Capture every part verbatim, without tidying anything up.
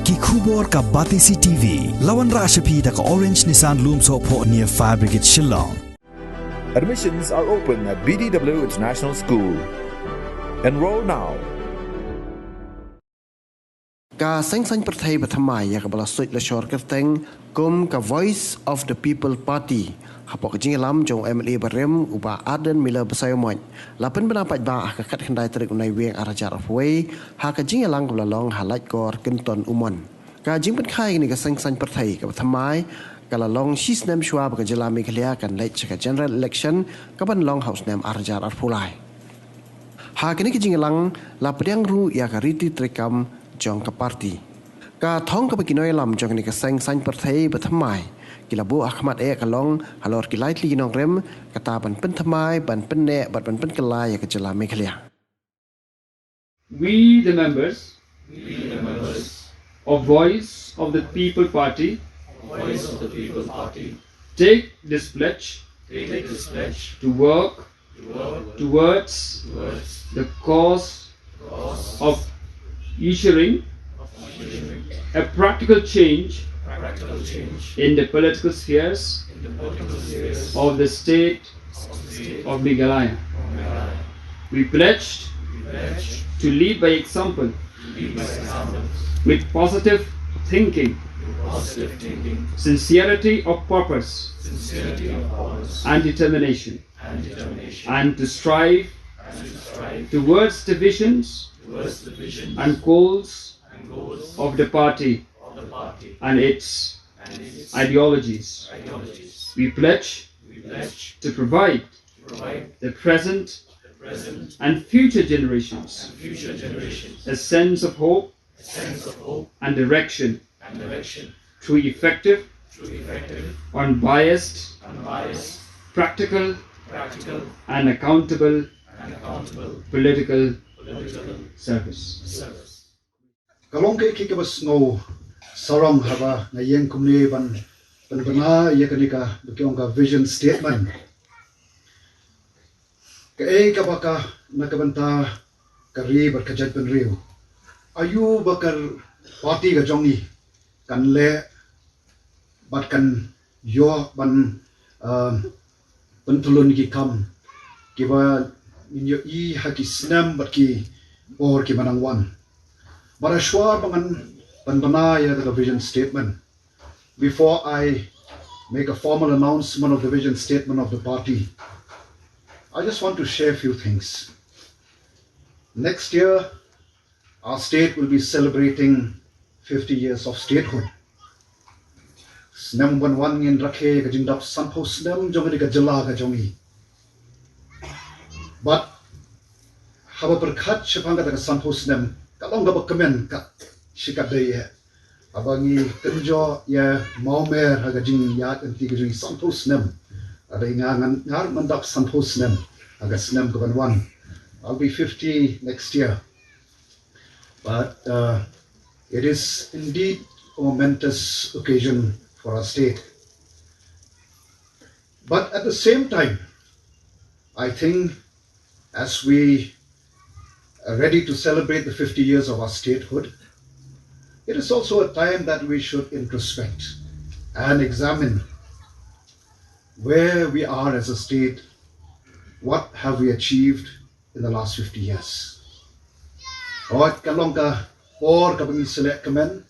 Ki khubor ka Batesi T V. La wanrah sha phi da ka Orange Nissan Lumsohphoh near Fire Brigade Shillong. Admissions are open at B D W International School. Enroll now. Ka seng saiñ pyrthei ba thymmai ïa kaba la suid la shor kyrteng kum ka Voice of the People Party hapoh ka jingïalam jong u M L A barim u Bah Ardent Miller Basaiawmoit la pynbna paidbah ha ka khatkhyndai tarik u Naiwieng ar hajar arphew wei ha ka jingïalang kaba la long ha Laitkor Kynton U Mon. Ka jingpynkhie ïa kane ka seng saiñ pyrthei kaba thymmai ka la long shi snem shuwa ba ka jylla Meghalaya kan leit sha ka general election kaban long ha u snem ar hajar arphew lai. Ha kane ka jingïalang la pdiang ruh ïa ka riti treikam jong ka party. Ka thong kaba ki nongïalam jong kane ka seng saiñ pyrthei ba thymmai ki la buh ha khmat eh ka long halor ki lai tylli ki nongrim, kata ban pynthymmai, ban pynneh bad ban pynkylla ïa ka jylla Meghalaya. We, the members of Voice of the People Party, Voice of the People Party, take this pledge take this pledge to work to work towards towards the cause cause of ensuring of ensuring a practical change practical change in the political spheres in the political spheres of the state of the state of Meghalaya. of Meghalaya. We pledged We pledge to lead by example to lead by example with positive thinking, with positive thinking, sincerity of purpose, sincerity of purpose, and determination, and determination, and to strive and to strive towards the visions towards the vision and goals and goals of the party of the party and its and its ideologies. ideologies. We pledge We pledge to provide to provide the present the present and future generations and future generations a sense of hope a sense of hope and direction and direction through effective, through effective, unbiased, unbiased, practical, practical, and accountable and accountable political political service. service. Ka long kaei kaei kaba sngew sarong haba nga ïeng kumne ban pynbna ïa kane ka ba ki ong ka vision statement. Kaei kaba ka na ka bynta ka ri bad ka jaitbynriew. Aïu ba ka party ka jong ngi kan leh bad kan ïoh ban pyntylun ki kam kiba ngin ïohi ha ki snem bad ki por kiba nang wan. Bad shuwa ba ngan pynbna ïa ka vision statement, before I make a formal announcement of the vision statement of the party, I just want to share a few things. Next year, our state will be celebrating fifty years of statehood. Snem ban wan ngin rakhe ka jingdap sanphew snem jong ka jylla ka jong ngi. Bad haba pyrkhat shaphang kata ka sanphew snem ka long kaba kmen ka shi katdei eh. Haba ngi kynjoh ïa mawmer ha ka jingïaid lynti ka jong ngi sanphew snem. Haba nga ngan ngar man dap sanphew snem ha ka snem kaban wan. I'll be fifty next year. But uh, it is indeed a momentous occasion for our state. But at the same time, I think as we are ready to celebrate the fifty years of our statehood, it is also a time that we should introspect and examine where we are as a state, what have we achieved in the last fifty years. Hooid, ka long ka por kaba ngi selectmen,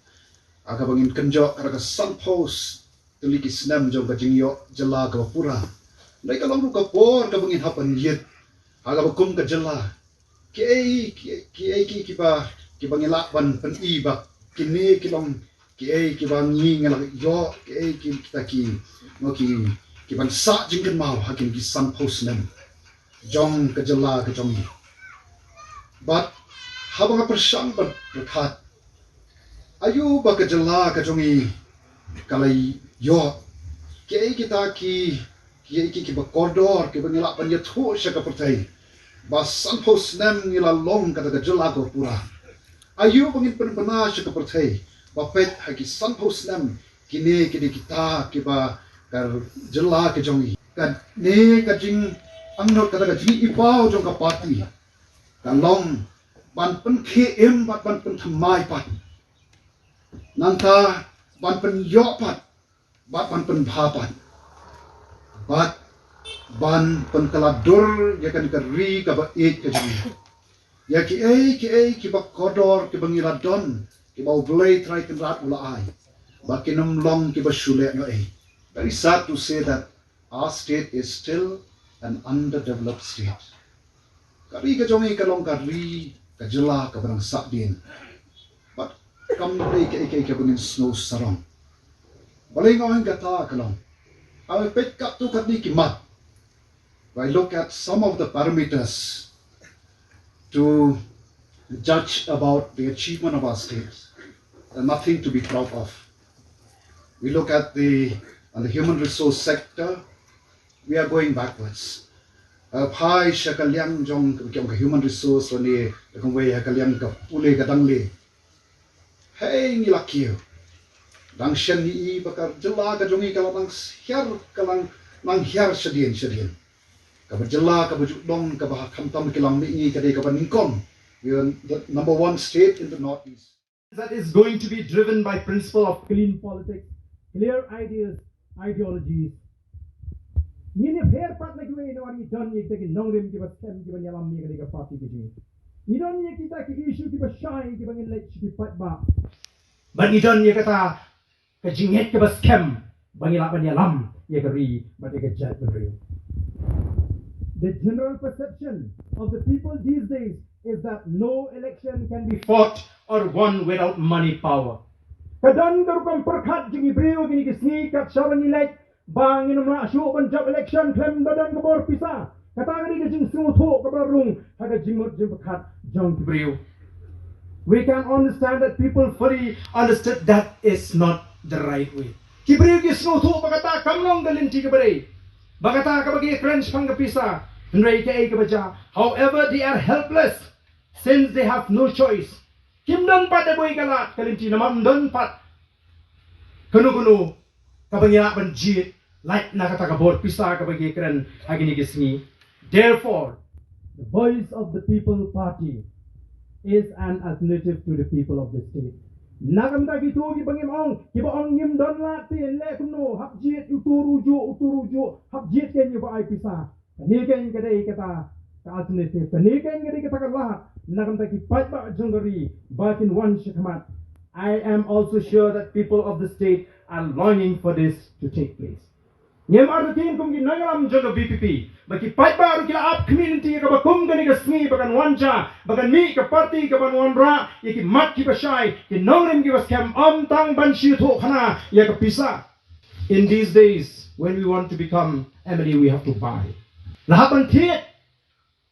ha kaba ngin kynjoh ka sanphew tylli ki snem jong ka jingïoh jylla kaba pura. Hynrei ka long ruh ka por kaba ngin hap ban ïit ha kaba kum ka jylla. Kiei kiei kiei kiba kiba ngi lah ban pyni ba kine ki long kiei kiba ngi ngi lah ïoh, kiei kita ki, ki kiban sah jingkynmaw ha kine ki sanphew snem jong ka jylla ka jong ngi. Bad haba nga pyrshang bad pyrkhat, aïu ba ka jylla ka jong ngi ka la ïoh, kiei kita ki kiei kiei kiba kordor kiba ngi lah ban ïathuh sha ka pyrthei ba sanphew snem ngi la long kata ka jylla kaba pura. Aïu ba ngin pynbna sha ka pyrthei ba peit ha ki sanphew snem kine kine kita kiba ka jylla ka jong ngi. Kane ka jingangnud, kata ka jingïohi jong ka party ka long ban pynkhie im bad ban pynthymmai pat Nangta ban pynïoh pat, bad ban pynbha pat, bad ban pynkylla dur ïa kane ka ri kaba ïeit ka jong ngi. Ïa kiei kiei kiba kordor kiba ngi la don, kiba U Blei Trai Kynrad u la ai, ba kin ym long kiba shu leh noh ei. Very sad to say that our state is still an underdeveloped state. Ka ri ka jong ngi ka long ka ri, ka jylla kaba dang sahdien. Bad kam dei kaei kaei kaba ngin sngew sarong. Balei nga ong kata ka long, ha peit katto katne ki mat, if I look at some of the parameters to judge about the achievement of our state, there's nothing to be proud of. We look at the, on the human resource sector, we are going backwards. Uh, phai sha ka liang jong ka, ka human resource lane ka kumwei ha ka liang ka pule ka dangle. Hei, ngi la kiew. Dang shen ngi i ba ka jylla ka jong ngi ka la nang hiar, ka la nang hiar shadien shadien. Kaba jylla kaba ju dong kaba ha khamtam ki lam mihngi ka dei kaba nyngkong. We are the number one state in the northeast. That is going to be driven by principle of clean politics, clear ideas, ideologies. Ngin ïapher pat na kiwei, namar ngi don ïa kita ki nongrim kiba skhem kiba ïalam ïa kane ka party ka jong ngi. Ngi don ïa kita ki issue kiba shai kiba ngin leit sha ki paidbah. Bad ngi don ïa kata ka jingngeit kaba skhem ba ngi lah ban ïalam ïa ka ri bad ïa ka jaitbynriew. The general perception of the people these days is that no election can be fought or won without money power. Ka don ka rukom pyrkhat jong ki briew kine ki sngi kat shaba ngi leit ba ngin ym lah shuh ban jop election khlem da don ka bor pisa. Kata ka dei ka jingsngewthuh kaba rung ha ka jingmut jingpyrkhat jong ki briew. We can understand that people fully understood that is not the right way. Ki briew ki sngewthuh ba kata kam long ka lynti kaba dei, ba kata kaba ki kren shaphang ka pisa, hynrei kaei kaba jia. However, they are helpless since they have no choice. Kim don pat da boi ka lad ka lynti namar ym don pat kano kano kaba ngi lah ban jied lait na kata ka bor pisa kaba ki kren ha kine ki sngi. Therefore, the Voice of the People Party is an alternative to the people of the state. Na ka bynta kito kiba ngim ong, kiba ong ngim don lad te leh kumno, hap jied utu ruh ujuh, utu ruh ujuh, hap jied kein ïa ba ai pisa. Kane kein ka dei kata ka alternative. Kane kein ka dei kata ka lad na ka bynta ki paidbah jong ka ri ba kin wan sha khmat. I am also sure that people of the state are longing for this to take place. Ngim artatien kum ki nongïalam jong ka V P P ba ki paidbah ruh ki la ap khmih lynti ïa kaba kum kane ka sngi ba kan wan jia, ba kan mih ka party kaban wanrah ïa ki mat kiba shai, ki nongrim kiba skhem, ym tang ban shu ïathuh khana ïa ka pisa. In these days, when we want to become M L A, we have to buy. La hap ban thied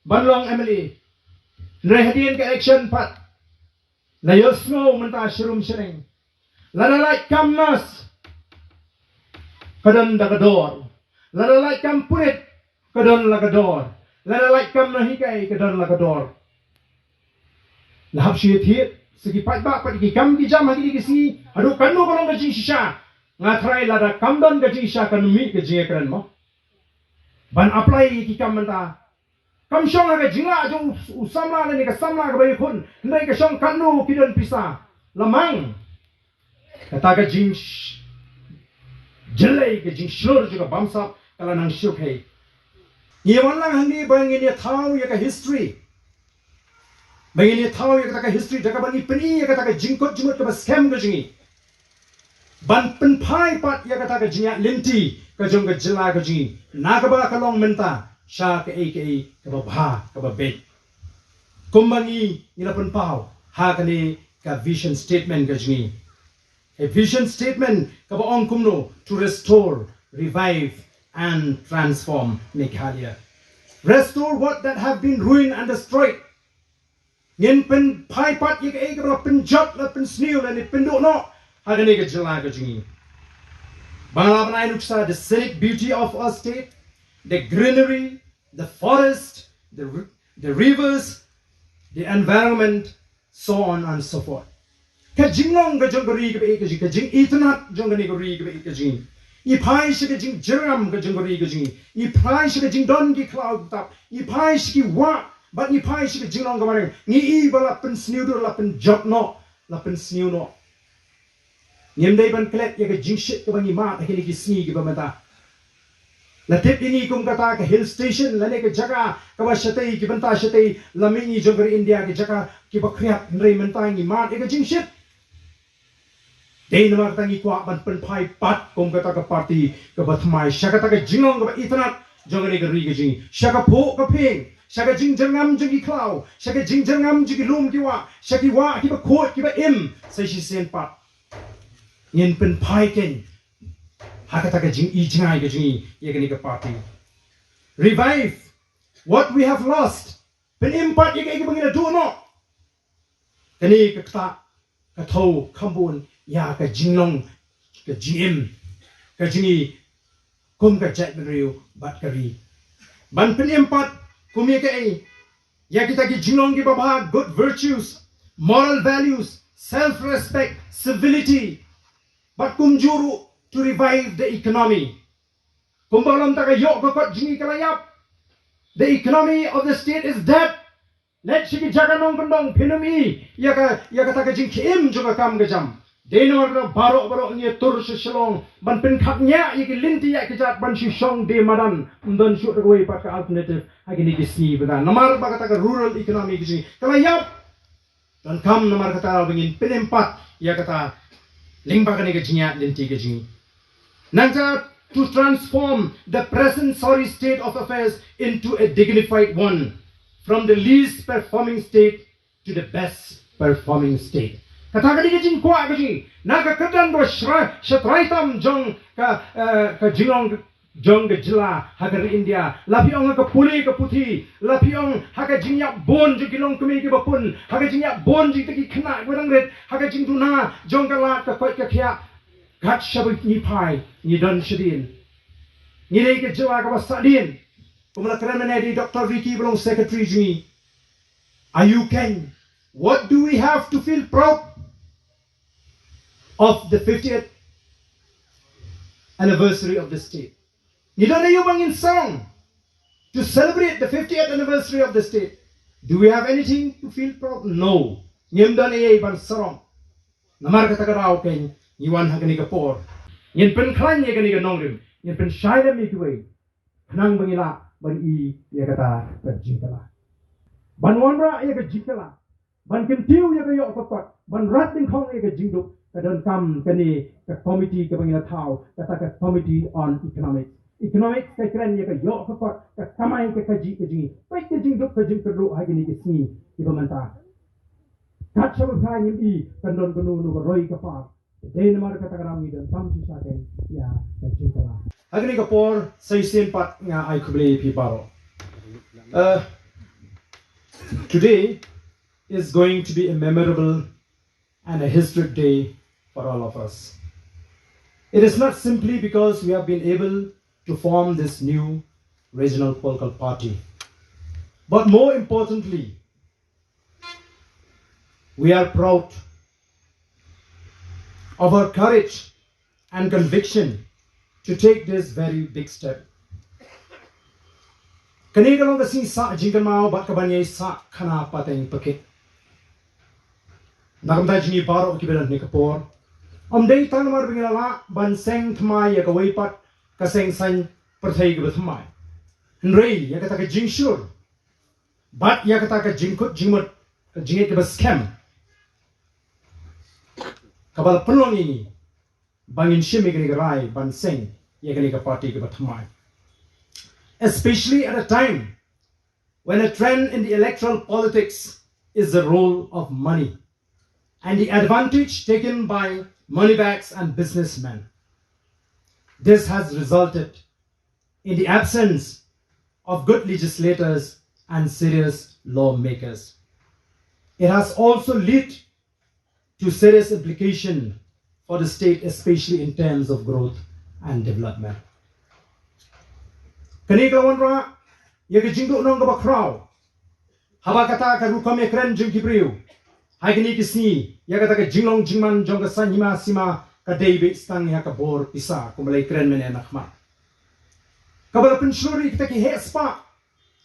ban long M L A. Hynrei hadien ka election pat la ïohsngew mynta sharum shaneng. Lada lait kam nurse ka don da ka dor. Lada lait kam pulit ka don la ka dor. Lada lait kam nonghikai ka don la ka dor. La hap shu ïathied sa ki paidbah pat ki kam ki jam ha kine ki sngi. Haduh katno ka long ka jingshisha. Nga tharai lada kam don ka jingshisha kan mih ka jingïakren mo. Ban apply ïa ki kam mynta. Kam shong ha ka jinglah jong u, u samla lane ka samla kaba ïakhun. Hynrei ka shong katno ki don pisa. Lamang kata ka jing sh-, jyllei ka jingshlur jong ka bamsap ka la nang shu khei. Ngi wan lang hangne ba ngin ïa thaw ïa ka history. Ba ngin ïa thaw ïa kata ka history da kaba ngi pyni ïa kata ka jingkut jingmut kaba skhem ka jong ngi. Ban pynphai pat ïa kata ka jingïaid lynti ka jong ka jylla ka jong ngi na kaba ka long mynta sha kaei kaei kaba bha kaba beit. Kumba ngi, ngi la pynpaw ha kane ka vision statement ka jong ngi. A vision statement kaba ong kumno, to restore, revive and transform Meghalaya. Restore what that have been ruined and destroyed. Ngin pynphai pat ïa kaei kaba la pynjot, la pynsniew, la ne pynduh noh ha kane ka jylla ka jong ngi. Ba nga la ban ai nuksa, the scenic beauty of our state, the greenery, the forest, the ri-, the rivers, the environment, so on and so forth. Ka jinglong ka jong ka ri kaba ïeit ka jong ngi, ka jingitynnad jong kane ka ri kaba ïeit ka jong ngi. I phai sha ka jingjyrngam ka jong ka ri ka jong ngi. I phai sha ka jingdon ki khlaw ki btap. I phai sha ki wah bad i phai sha ka jinglong kaba reng. Ngi i ba la pynsniew dur, la pynjot noh, la pynsniew noh. Ngim dei ban klet ïa ka jingshit kaba ngi mad ha kine ki sngi kiba mynta. La tip ïa ngi kum kata ka hill station lane ka jaka kaba shatei ki bynta shatei la mihngi jong ka ri India, ka jaka kiba khriat, hynrei mynta ngi mad ïa ka jingshit. Dei namar kata ngi kwah ban pynphai pat kum kata ka party kaba thymmai sha kata ka jinglong kaba itynnad jong kane ka ri ka jong ngi, sha ka phuh ka phieng, sha ka jingjyrngam jong ki khlaw, sha ka jingjyrngam jong ki lum ki wah, sha ki wah kiba khuid kiba im, sa shisien pat ngin pynphai keiñ ha kata ka jingijngai ka jong ngi ïa kane ka party. Revive what we have lost. Pynim pat ïa kaei kaba ngi la duh noh. Kane ka ktah ka thew kham bun ïa ka jinglong, ka jingim ka jong ngi kum ka jaitbynriew bad ka ri. Ban pynim pat kum ïa kaei, ïa kita ki jinglong kiba bha, good virtues, moral values, self respect, civility, bad kumjuh ruh to revive the economy. Kumba lum ta ka ïoh ka kot jong ngi ka la ïap. The economy of the state is dead. Leit sha ki jaka nongkyndong phin ym i ïa ka, ïa kata ka jingkhie im jong ka kam ka jam. Dei namar kata baroh baroh ngi ïa tur sha Shillong ban pynkhapngiah ïa ki lynti ïa ki jait ban shu shong die madan, ym don shuh da kawei pat ka alternative ha kine ki sngi ba ka, namar ba kata ka rural economy ka jong ngi ka la ïap. Donkam namar kata ba ngin pynim pat ïa kata lyngba kane ka jingïaid lynti ka jong ngi. Nangta, to transform the present sorry state of affairs into a dignified one, from the least performing state to the best performing state. Kata ka dei ka jingkwah ka jong ngi na ka kyrdan ba shra sha trai tam jong ka, eh, ka jinglong jong ka jylla ha ka ri India. La phi ong ha ka pule ka puthi, la phi ong ha ka jingïap bun jong ki longkmie kiba pun, ha ka jingïap bun jong kita ki khynnah kiba dang rit, ha ka jingduna jong ka lad ka koit ka khiah. Kat shaba ngi phai ngi don shadien, ngi dei ka jylla kaba sahdien. Kumba la kren mynne da i Doctor Ricky ba long secretary jong ngi. Are you keiñ? What do we have to feel proud of the fiftieth anniversary of the state? Ngi don aïu ba ngin sarong to celebrate the fiftieth anniversary of the state? Do we have anything to feel proud? No. Ngim don ei ei ban sarong. Namar kata ka daw keiñ ngi wan ha kane ka por. Ngin pynkhlaiñ ïa kane ka nongrim, ngin pynshai lem ïa kiwei. Khnang ba ngi lah ban i ïa kata ka jingkylla, ban wanrah ïa ka jingkylla, ban kyntiew ïa ka ïoh ka kot, ban rat dyngkhong ïa ka jingduk, ka donkam kane ka komiti kaba ngi la thaw, kata ka Committee on Economics. Economics ka kren ïa ka ïoh ka kot, ka kamai ka kajih ka jong ngi. Peit ka jingduk ka jingkyrduh ha kine ki sngi kiba mynta. Kat shaba phai ngim i kan don kano kano ka roi ka par. Dei namar kata ka daw ngi donkam shisha keiñ ïa ka jingkylla. Ha kane ka por sa shisien pat nga ai khublei ïa phi baroh. Uh, today is going to be a memorable and a historic day for all of us. It is not simply because we have been able to form this new regional political party, but more importantly, we are proud of our courage and conviction to take this very big step. Kane ka long ka sngi sah jingkynmaw bad kaban ïai sah khana pateng pakit. Na ka bynta jong ngi baroh kiba don ha kane ka por, ym dei tang namar ba ngi la lah ban seng thymmai ïa kawei pat ka seng saiñ pyrthei kaba thymmai, hynrei ïa kata ka jingshlur bad ïa kata ka jingkut jingmut, ka jingngeit kaba skhem kaba la pynlong ïa ngi ba ngin shim ïa kane ka rai ban seng ïa kane ka party kaba thymmai. Especially at a time when a trend in the electoral politics is the role of money and the advantage taken by moneybags and businessmen. This has resulted in the absence of good legislators and serious lawmakers. It has also led to serious implication for the state, especially in terms of growth and development. Kane ka la wanrah ïa ka jingduhnong kaba khraw. Haba kata ka rukom ïakren jong ki briew ha kine ki sngi ïa kata ka jinglong jingman jong ka saiñ hima sima ka dei beit tang ïa ka bor pisa, kumba la ïakren mynne na khmat, kaba la pynshlur ïa kita ki heh spah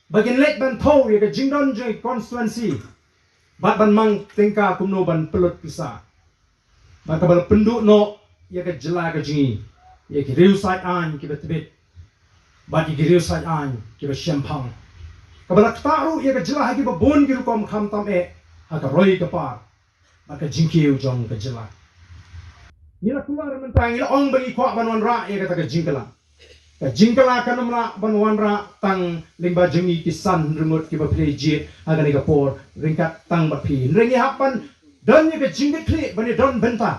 ba kin leit ban thew ïa ka jingdon jong ki constituency bad ban mang tyngka kumno ban pynlut pisa. Bad kaba la pynduh noh ïa ka jylla ka jong ngi ïa ki riew said aiñ kiba tbit bad ïa ki riew said aiñ kiba shemphang. Kaba la ktah ruh ïa ka jylla ha kiba bun ki rukom, khamtam eh ha ka roi ka par bad ka jingkiew jong ka jylla. Ngi la kular mynta, ngi la ong ba ngi kwah ban wanrah ïa kata ka jingkylla. Ka jingkylla kan ym lah ban wanrah tang lyngba jong ngi ki san hynriew ngut kiba phi la jied ha kane ka por ryngkat tang bad phi. Hynrei ngi hap ban don ïa ka jingkitkhlieh ban ïa don bynta.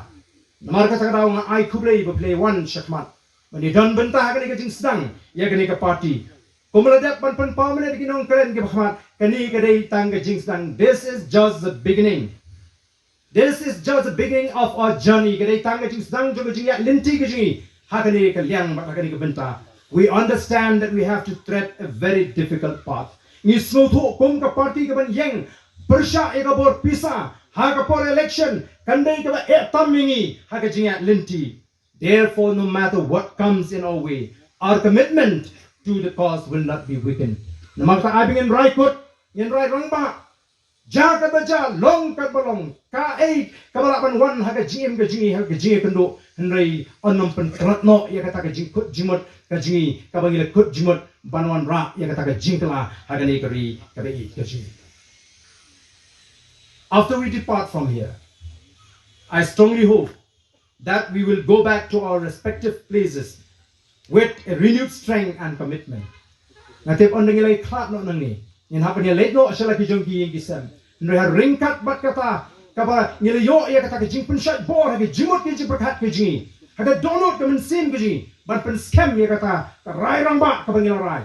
Namar kata ka daw nga ai khublei ba phi la wan shakhmat ban ïa don bynta ha kane ka jingsdang ïa kane ka party. Kumba la dep ban pynpaw mynne da ki nongkren kiba khmat, kane ka dei tang ka jingsdang. This is just the beginning. This is just the beginning of our journey. Ka dei tang ka jingsdang jong ka jingïaid lynti ka jong ngi ha kane ka liang bad ha kane ka bynta. We understand that we have to tread a very difficult path. Ngi sngewthuh kum ka party kaban ïeng pyrshah ïa ka bor pisa ha ka por election kan dei kaba eh tam ïa ngi ha ka jingïaid lynti. Therefore, no matter what comes in our way, our commitment to the cause will not be weakened. Namar kata ai ba ngin rai kut, ngin rai rangbah, ja kaba ja, long kaba long, kaei kaba lah ban wan ha ka jingim ka jong ngi, ha ka jingïakynduh, hynrei yn ym pynkhlad noh ïa kata ka jingkut jingmut ka jong ngi kaba ngi la kut jingmut ban wanrah ïa kata ka jingkylla ha kane ka ri kaba ïeit ka jong ngi. After we depart from here, I strongly hope that we will go back to our respective places with a renewed strength and commitment. Nga tip ynda ngi la ïakhlad noh nangne, ngin hap ban ïaleit noh sha la ki jong ki ïing ki sem. Hynrei ha ryngkat bad kata, kaba ngi la ïoh ïa kata ka jingpynshait bor ha ka jingmut ka jingpyrkhat ka jong ngi, ha ka dohnud ka mynsiem ka jong ngi, ban pynskhem ïa kata ka rai rangbah kaba ngi la rai.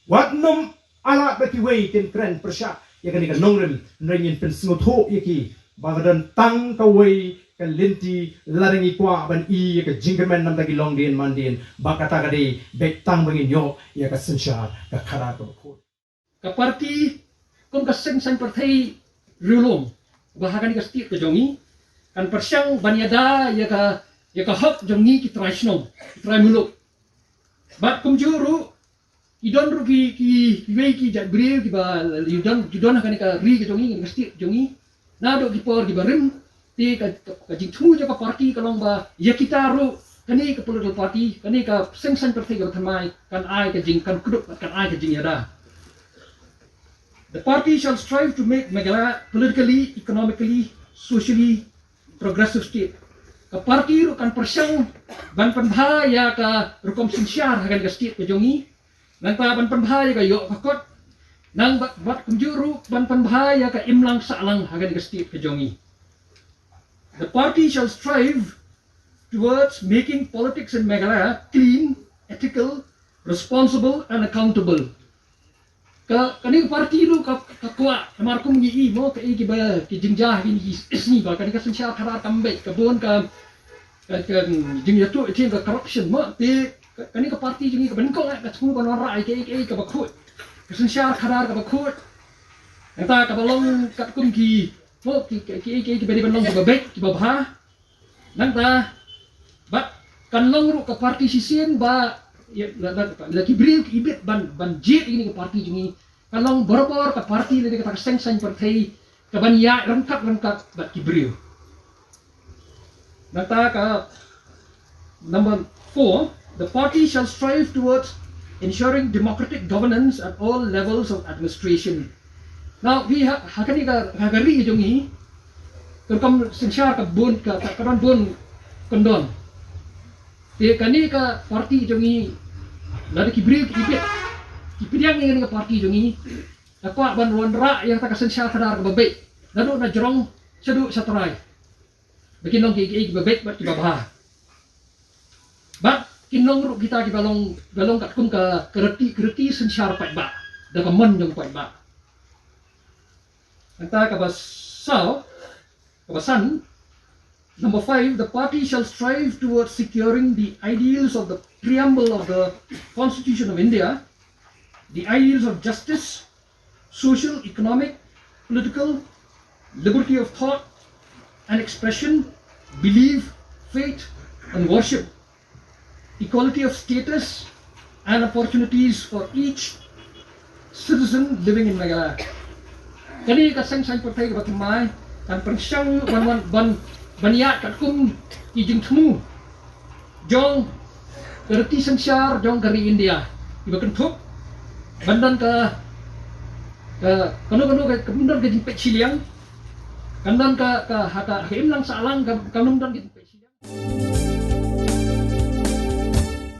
Wat nym ailad ba kiwei kin kren pyrshah ïa kane ka nongrim, hynrei ngin pynsngewthuh ïa ki ba ka don tang kawei ka lynti lada ngi kwah ban ïoh ïa ka jingkyrmen na bynta ki longdien mandien, ba kata ka dei beit tang ba ngin ïoh ïa ka synshar ka khadar kaba khuid. Ka party kum ka seng saiñ pyrthei riewlum ba ha kane ka state ka jong ngi kan pyrshang ban ïada ïa ka, ïa ka hok jong ngi ki trai shnong, ki trai muluk. Bad kumjuh ruh ki don ruh ki, ki, kiwei ki jait briew kiba, ki don, ki don ha kane ka ri ka jong ngi, kane ka state ka jong ngi. Naduh ki por kiba rim, te ka, ka, ka jingthmu jong ka party ka long ba ïa kita ruh, kane ka political party, kane ka seng saiñ pyrthei kaba thymmai kan ai ka jing, kan kdup, kan ai ka jingïada. The party shall strive to make Meghalaya politically, economically, socially progressive state. Ka party ruh kan pyrshang ban pynbha ïa ka rukom synshar ha kane ka state ka jong ngi. Nangta ban pynbha ïa ka ïoh ka kot. Nang bad, bad kumjuh ruh ban pynbha ïa ka imlang sahlang ha kane ka state ka jong ngi. The party shall strive towards making politics in Meghalaya clean, ethical, responsible and accountable. Ka, kane ka party ruh ka, ka kwah, namar kum ngi i mo, ka i kiba, ki jingjia ha kine ki sngi ba kane ka synshar khadar kam beit, ka bun ka, ka, ka jingïathuh ïa ka corruption mo, te ka, kane ka party jong ngi kaba nyngkong eh ka thmu ban wanrah ïa ka, ka, kaba khuid. Ka synshar khadar kaba khuid. Nangta kaba long katkum ki, mo, ki, ki, ki, ki, kiba dei ban long kiba beit, kiba bha. Nangta bad kan long ruh ka party shisien ba ïa, la, la, la ki briew ki ibit ban, ban jied ïa kane ka party jong ngi. Kan long barabor ka party lane kata ka seng saiñ pyrthei kaban ïaid ryngkat ryngkat bad ki briew. Nangta ka number four, the party shall strive towards ensuring democratic governance at all levels of administration. Now, hi ha, ha kane ka, ha ka ri jong ngi, ka rukom synshar ka bun, ka, ka, ka don bun kyndon. Te kane ka party jong ngi, lada ki briew ki ibit, ki pdiang ïa kane ka party jong ngi, ka kwah ban wanrah ïa kata ka synshar khadar kaba beit, naduh na jrong shaduh shatrai. Ba kin long ki, ki, kiba beit bad kiba bha. Bad kin long ruh kita kiba long, ba long katkum ka, ka riti, ka riti synshar paidbah, da ka mon jong paidbah. Nangta kaba saw, kaba san, number five, the party shall strive towards securing the ideals of the preamble of the Constitution of India, the ideals of justice, social, economic, political, liberty of thought and expression, belief, faith and worship, equality of status and opportunities for each citizen living in Meghalaya. Kane ka seng saiñ pyrthei kaba thymmai kan pyrshang ban, ban, ban ban ïaid katkum ki jingthmu jong ka riti synshar jong ka ri India, kiba kynthup ban don ka, ka, kano kano ka, ka ban don ka jingpeit shiliang, kan don ka, ka ha ka, ha ka imlang sahlang ka, kan don ka jingpeit shiliang.